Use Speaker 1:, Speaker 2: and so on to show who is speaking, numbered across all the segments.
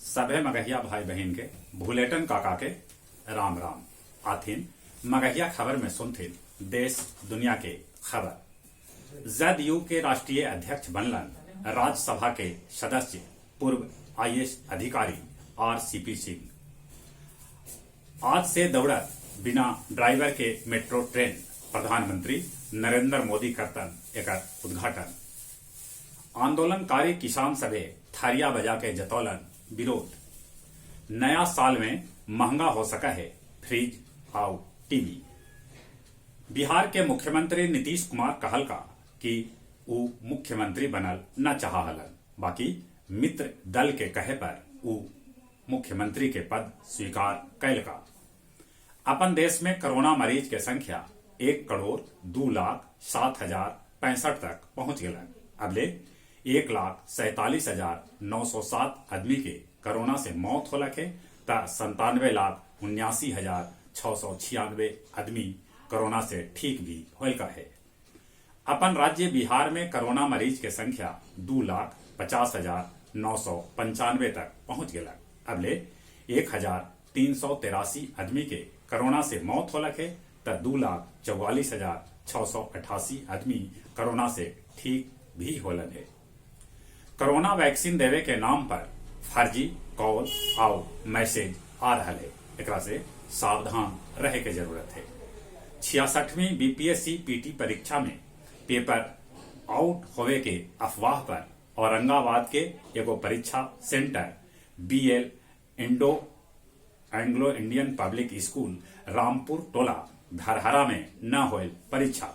Speaker 1: सभे मगहिया भाई बहिन के भुलेटन काका के राम राम। आथिन मगहिया खबर में सुनथिन देश दुनिया के खबर। जदयू के राष्ट्रीय अध्यक्ष बनलन राज्यसभा के सदस्य पूर्व आईएएस अधिकारी आरसीपी सिंह। आज से दौड़त बिना ड्राइवर के मेट्रो ट्रेन, प्रधानमंत्री नरेंद्र मोदी करतन एकर उद्घाटन। आंदोलनकारी किसान सभे थरिया बजा के जतौलन विरोध। नया साल में महंगा हो सका है फ्रिज आउ टीवी। बिहार के मुख्यमंत्री नीतीश कुमार कहलका कि ऊ मुख्यमंत्री बनल न चाह हलन, बाकी मित्र दल के कहे पर ऊ मुख्यमंत्री के पद स्वीकार कैलका। अपन देश में कोरोना मरीज के संख्या 1,02,07,065 तक पहुंच गेलन। अबले 1,47,907 आदमी के कोरोना से मौत होलक हे त 97,79,696 आदमी कोरोना से ठीक भी होलका है। अपन राज्य बिहार में कोरोना मरीज के संख्या 2,50,995 तक पहुंच गेलक। अबले 1,383 आदमी के कोरोना से मौत होलक हे त 2,44,688 आदमी कोरोना से ठीक भी होलन हे। कोरोना वैक्सीन देवे के नाम पर फर्जी कॉल आउ मैसेज आ रहा है, एकरा से सावधान रहे के जरूरत है। 66वीं बीपीएससी पीटी परीक्षा में पेपर आउट होवे के अफवाह पर औरंगाबाद के एगो परीक्षा centre BL Indo Anglo Indian public school Rampur Tola Dharhara में न होल परीक्षा।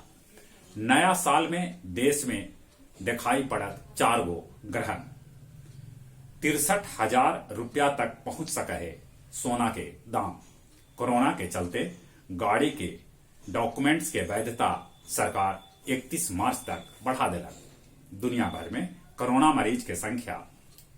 Speaker 1: नया साल में देश में दिखाई पड़त 4 गो ग्रहण। 63,000 रुपया तक पहुंच सका है सोना के दाम। कोरोना के चलते गाड़ी के डॉक्यूमेंट्स के वैधता सरकार 31 मार्च तक बढ़ा देलक। दुनिया भर में कोरोना मरीज के संख्या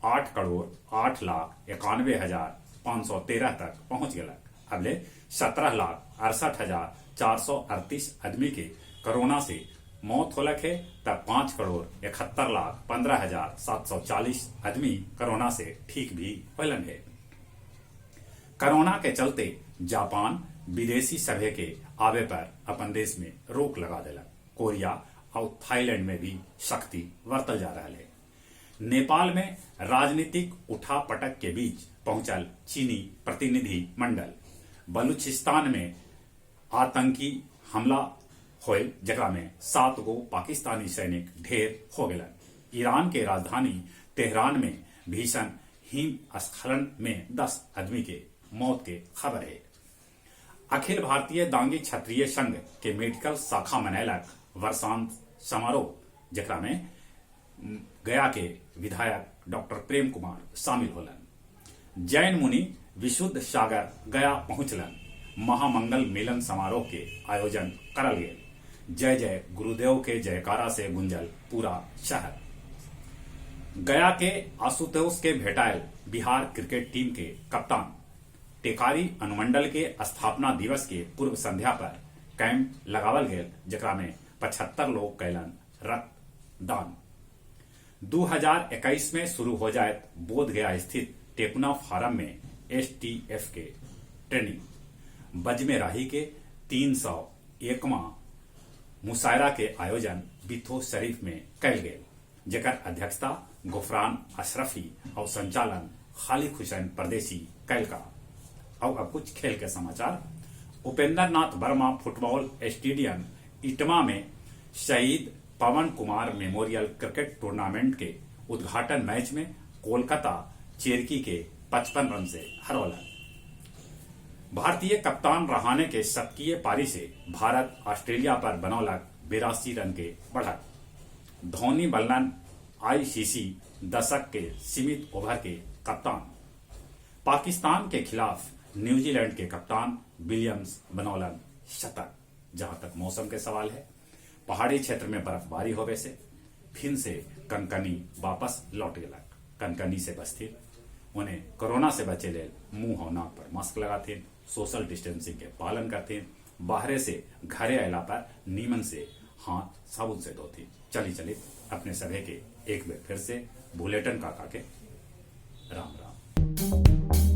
Speaker 1: 8,08,91,513 तक पहुंच गेलक। अबले 17,68,438 आदमी के कोरोना से मौत होलक है त 5,71,15,740 आदमी कोरोना से ठीक भी होलन है। कोरोना के चलते जापान विदेशी सभे के आवे पर अपन देश में रोक लगा देलक। कोरिया और थाईलैंड में भी सख्ती बरतल जा रहा है। नेपाल में राजनीतिक उठापटक के बीच पहुंचल चीनी प्रतिनिधि मंडल। बलूचिस्तान में आतंकी हमला होल जकरा में 7 गो पाकिस्तानी सैनिक ढेर हो गए। ईरान के राजधानी तेहरान में भीषण हिमस्खलन में 10 आदमी के मौत के खबर है। अखिल भारतीय दांगी क्षत्रिय संघ के मेडिकल शाखा मनैलक वर्षांत समारोह जकरा में गया के विधायक डॉक्टर प्रेम कुमार शामिल होलन। जैन मुनि विशुद्ध सागर गया पहुंचलन। महामंगल मिलन समारोह के आयोजन करल गेल। जय जय गुरुदेव के जयकारा से गुंजल पूरा शहर। गया के आशुतोष के भेटायल बिहार क्रिकेट टीम के कप्तान। टेकारी अनुमंडल के स्थापना दिवस के पूर्व संध्या पर कैंप लगावल गेल जकरा में 75 लोग कैलन रक्तदान। 2021 में शुरू हो जाए बोध गया स्थित टेकुना फार्म में एसटीएफ के ट्रेनिंग। बजमे राही के 301वां मुशायरा के आयोजन बिथो शरीफ में कैल गेल, जेकर अध्यक्षता गुफरान अशरफी और संचालन खालिद हुसैन परदेसी कैलका। और अब कुछ खेल के समाचार। उपेंद्र नाथ वर्मा फुटबॉल स्टेडियम इटमा में शहीद पवन कुमार मेमोरियल क्रिकेट टूर्नामेंट के उद्घाटन मैच में कोलकाता चेरकी के 55 रन से हरौलक। भारतीय कप्तान रहाणे के शतकीय पारी से भारत ऑस्ट्रेलिया पर बनौलक 82 रन के बढ़त। धोनी बनलन आईसीसी दशक के सीमित ओवर के कप्तान। पाकिस्तान के खिलाफ न्यूजीलैंड के कप्तान विलियम्स बनौलन शतक। जहां तक मौसम के सवाल है, पहाड़ी क्षेत्र में बर्फबारी होवे से फिर से कनकनी वापस लौट गेलक। कनकनी से बचथिन, उन्हें कोरोना से बचे लेल मुंह और नाक पर मास्क लगाथिन, सोशल डिस्टेंसिंग के पालन करथिन, बाहरे से घरे अला पर नीमन से हाथ साबुन से धोथिन। चली चली अपने सभे के एक बार फिर से भुलेटन काका के राम राम। नमस्कार।